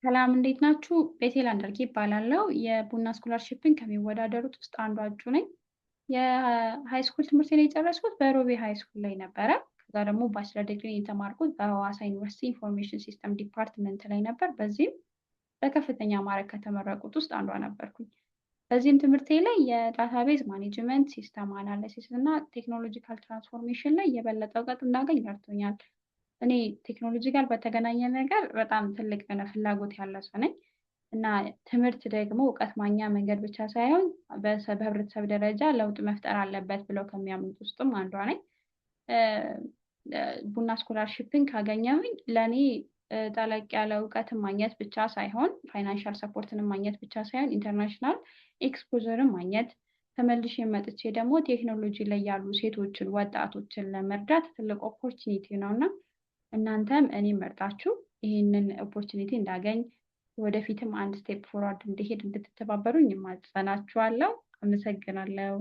ሰላም፣ እንዴት ናችሁ? ቤቴል አንዳርጌ እባላለሁ። የቡና scholarship ን ከሚወዳደሩት ውስጥ አንዷ እጩ ነኝ። የ high school ትምህርቴን የጨረስኩት በሮቤ high school ላይ ነበረ። ከዛ ደግሞ bachelor degree የተማርኩት በሐዋሳ ዩኒቨርሲቲ information system department ላይ ነበር። በዚህም በከፍተኛ ማዕረግ ከተመረቁት ውስጥ አንዷ ነበርኩኝ። በዚህም ትምህርቴ ላይ የ database management፣ system analysis እና technological transformation ላይ የበለጠ እውቀት እንዳገኝ ረድቶኛል። እኔ ቴክኖሎጂ ጋር በተገናኘ ነገር በጣም ትልቅ የሆነ ፍላጎት ያለ ሰው ነኝ እና ትምህርት ደግሞ እውቀት ማግኛ መንገድ ብቻ ሳይሆን በህብረተሰብ ደረጃ ለውጥ መፍጠር አለበት ብለው ከሚያምኑት ውስጥም አንዷ ነኝ። ቡና scholarship ን ካገኘሁኝ ለእኔ ጠለቅ ያለ እውቀትን ማግኘት ብቻ ሳይሆን፣ financial support ንም ማግኘት ብቻ ሳይሆን፣ international exposure ን ማግኘት፣ ተመልሼ መጥቼ ደግሞ ቴክኖሎጂ ላይ ያሉ ሴቶችን፣ ወጣቶችን ለመርዳት ትልቅ opportunity ነው። እና እናንተም እኔን መርጣችሁ ይህንን opportunity እንዳገኝ፣ ወደፊትም አንድ step forward እንዲሄድ እንድትተባበሩኝ እማጸናችኋለሁ። አመሰግናለሁ።